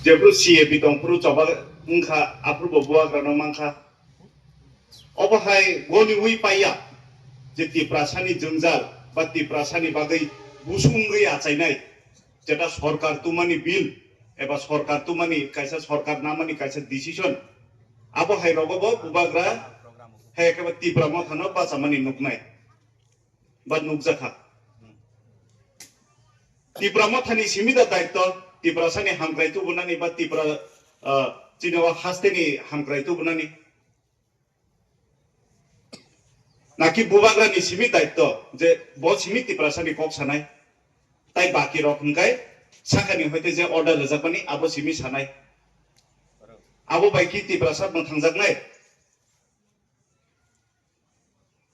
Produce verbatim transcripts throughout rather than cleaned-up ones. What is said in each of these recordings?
Jephru C A B tongphru choba wngkha, aphrubo bubagrano mankha. Obo hai goniwi paiya je Tiprasani jwngjal ba Tiprasani bagwi busungwi achainai, jeta sorkar tumani bill eba sorkar tumani kaisa, sorkar namani kaisa decision, abo hai rogobo bubagra hai ekeba Tipra Mothano bachamani nuknai ba nukjakha. Tipra Mothani simi da daitto, Tiprasani hamkrai tubunani ba Tipra, ah, chini o hasteni hamkrai tubunani. Naki bubagrani simi daitto je bo simi Tiprasani kok sanai. Tai baki rok hwnkhe sakani hoite je order rwjakmani abo simi sanai. Abo bai ki Tiprasa mwthangjaknai.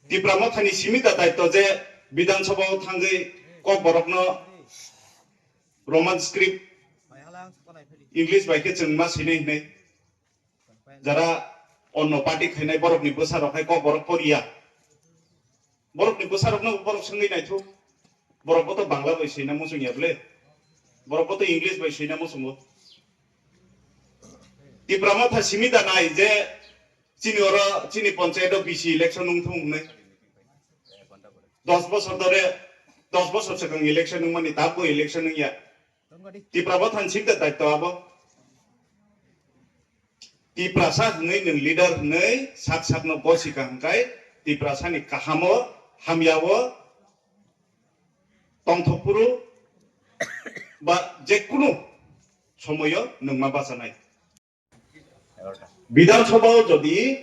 Tipra Mothani simi da daitto je Bidhan Sabha o thangwi kok borokno Roman script, English bai khe chwng ma sinai hinwi. Jara onno party khainai borokni bwsarok hai kok borok poriya. Borokni bwsarokno borok swngwi naithok. Borok boto Bangla bai swina muchung ya bwle. Borok boto English bai swina muchungo. Tipra Motha simi da nai je chini oro, chini panchayat o B C election wngthung hwnwi. Dos bosor dore, dos bosor swkang election wngmani, tabuk election wngya. Tipra Mothani simi da daitto abo. Tiprasa hwnwi nwng leader hwnwi sak sakno gosika hwnkhai Tiprasani kahamo hamyao tongthok phuru ba jekunu somoyo nwng ma bachanai. Bidhan Sabha o jodi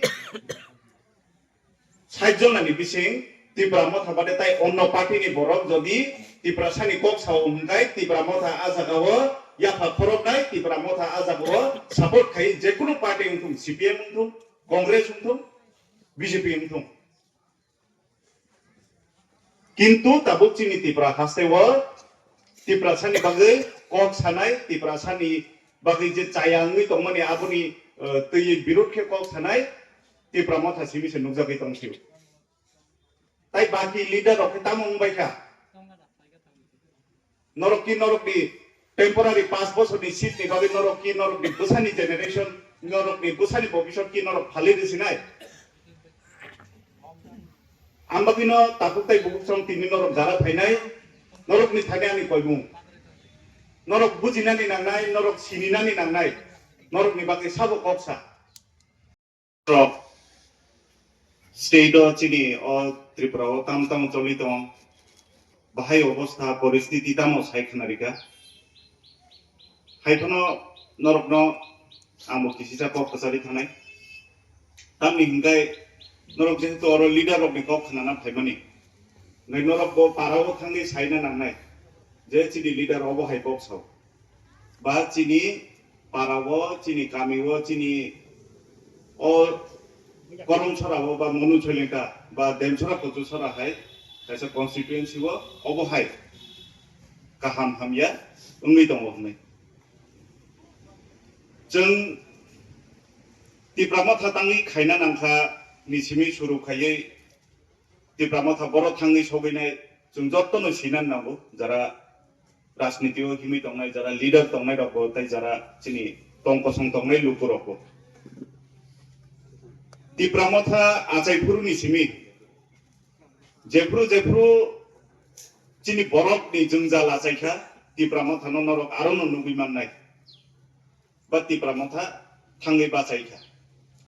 sait jonani bising Tipra Motha bade tai onno party ni borok jodi Tiprasani kok sao hwnkhai Tipra Motha a jaga o yapha khoroknai, Tipra Motha a jaga o support khai jekunu party wngthung, C P M wngthung, Congress wngthung, B J P wngthung. Kintu tabuk chini Tipra haste o Tiprasani bagwi kok sanai, Tiprasani bagwi je chaya wngwi tongmani aboni, eh, twiwi birod khe kok sanai Tipra Motha simi se nukjagwi tong sio. Tai baki leader rok khe tamo wngbai kha? Norok ki norok ni temporary paanch bosor ni seat ni bagwi norok ki norok ni bwsani generation, norok ni bwsani bobisot ki norok phalwi rwsinai? Ang bagwi no takhuk tai bukhuk song tini norok jara phainai, norok ni thani ani koimung. Norok bujinani nangnai, norok sininani nangnai, norok ni bagwi sabo kok sa. Rok state o chini o Tripura o tam tam choli tong, bahai obostha poristiti tamo sai khna rika. Hai phano norok no ang bo kisisa kok kwchari thanai. Tamni hinkai norok jehetu oro leader rok ni kok khna na phaimani. Ngai norok bo para o thangwi sai na nangnai je chini leader obo hai kok sao. Ba chini para o, chini kami o, chini o Koromsora o, ba Monu Choilengka, ba Demsora Kochusora hai kaisa constituency o, obo hai kaham hamya wngwi tongo hwnwi. Chwng Tipra Motha tangwi khaina nangkha ni simi suru khaiwi Tipra Motha boro thangwi sogwinai chwng jottono sinan nango, jara rajniti o himwi tongnai, jara leader tongnai rokbo tei jara chini tong kosong tongnai lukurokbo. Tipra Motha achai phuruni simi jephru jephru chini borokni jwngjal achaikha, Tipra Mothano norok arono nugwi mannai. Ba Tipra Motha thangwi bachaikha.